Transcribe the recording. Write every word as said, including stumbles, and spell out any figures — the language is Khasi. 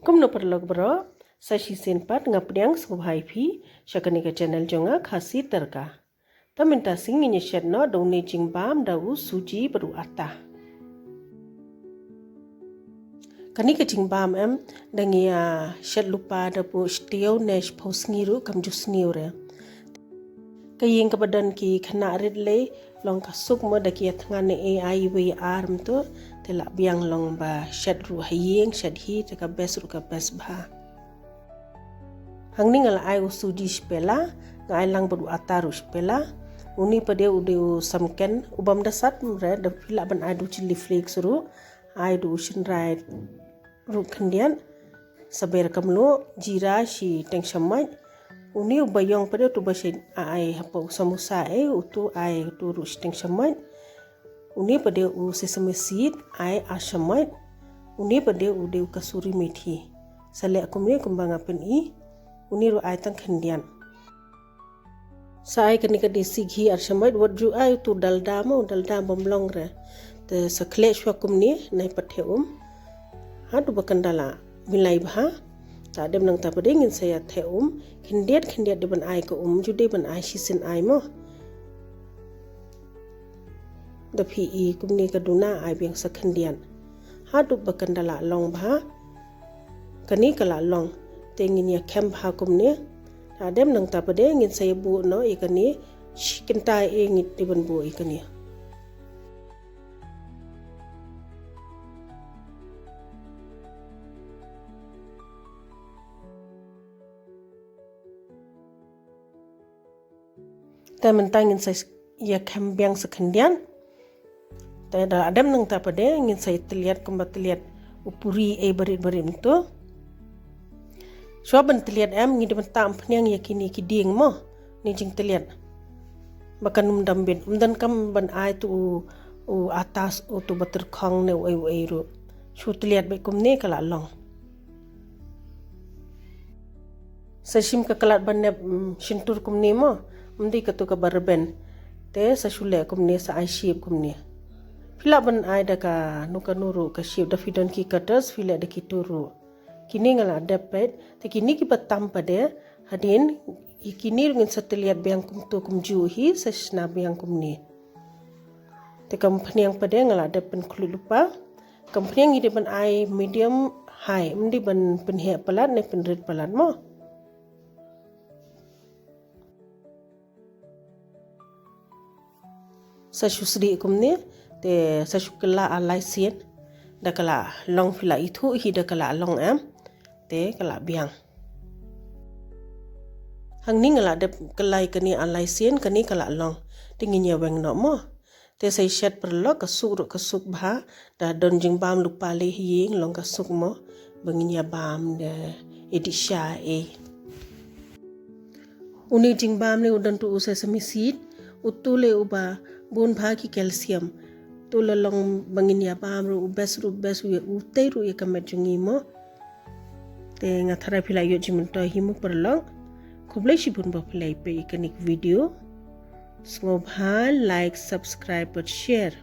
Kumno paralok baroh, sa shisien pat nga pdiang sngewbha ïa phi sha kane ka channel jong nga, Khasi Tadka. Te mynta sngi ngin ïa shet noh da une jingbam da u suji bad u ata. Kane ka jingbam em, dang ïa shet lypa da buh shi taïew ne shi phew sngi ruh kam ju sniew re. Ka ïing kaba don ki khynnah rit lei long ka suk mo, da ki ïa thngan ne ei ei wei ar mynta, te la biang long ba shet ruh ha ïing, shet hi te ka best ruh ka best bha. Hangne nga la ai u suji shi pela, nga ai lang bad u ata ruh shi pela. Une pat de u dei u samken, u bym da sat re, da phi lah ban ai da u chilli flakes ruh, ai da u shynrai ruh khyndiat, saber kamluh, jira shi teng shamoit. Une uba ïong pat de utu ba shet ai hapoh u samosa, eh, utu ai utu ruh shi teng shamoit. Une pat de u sesame seed, ai ar shamoit. Une pat de u dei u kasuri methi. Sa leh kumne kumba nga pyni. Une ruh ai tang khyndiat. Sa ai kane ka desi ghee ar shamoit, wat ju ai utu dalda mo, dalda bym long re. Te sa khleh shuwa kumne, nai pat theh um. Haduh ba kan da la milai bha. Te hadien nangta pat de ngin sa ïa theh um. Khyndiat khyndiat de ban ai ka um, ju de ban ai shisien ai mo. Da phi i kumne ka duna, ai biang sa khyndiat. Haduh ba kan da la long bha. Kane ka la long. Te ngin ïa khem bha kumne. Hadien nangta pat de ngin sa ïa buh noh ïa kane. Shi kynta eh ngin de ban buh ïa kane. Te mynta ngin sa ïa khem biang sa khyndiat. Te da hadien nangta pat de ngin sa ïa tylliat kumba tylliat u puri eh barit barit mynta. Shuwa ban tylliat em, ngi dei ban tah umphniang ïa kine ki dieng mo, ne jingtylliat. Ba kan ym dam bit, ym donkam ban ai tu u, u ata, utu ba tyrkhong ne u ei u ei ruh. Shu tylliat beit kumne ka la long. Sa shim ka khlad ba nep, mm, shyntur kumne mo, ym dei katu kaba rben. Te sa shu leh kumne, sa ai shape kumne. Phi lah ban ai da kano kano ruh ka shape, da phi don ki cutters, phi leh da kitu ruh. Kine nga la dep peit, te kine kiba tam pat de, hadien, ïa kine ruh ngin sa tylliat biang kumtu kumjuh hi, sa shna biang kumne. Te ka umphniang pat de nga la dep pynkhluit lypa. Ka umphniang ngi dei ban ai medium high, ym dei ban pynheh palat ne pynrit palat mo. Sa shu sdieh kumne, te sa shu kylla ar lai sien, da ka la long, phi la ithuh hi da ka la long em, te ka la biang. Hangne nga la dep kylla ïa kane ar lai sien, kane ka la long, te ngin ïa weng noh mo. Te sa shet paralok, ka suk ruh ka suk bha, da don jingbam lypa lei ha ïing, long ka suk mo, ba ngin ïa bam da ïa dih sha eh. Une jingbam ne u don tu u sesame seed, utu lei uba bun bha ki calcium. Tu la long ba ngin ïa bam ruh u best ruh best, u ïa, utei ruh ïa ka met jong ngi mo. Te nga tharai phi la ïoh jingmyntoi hi mo paralok. Khublei shibun ba phi la peit ïa kane ka video. Sngewbha like, subscribe bad share.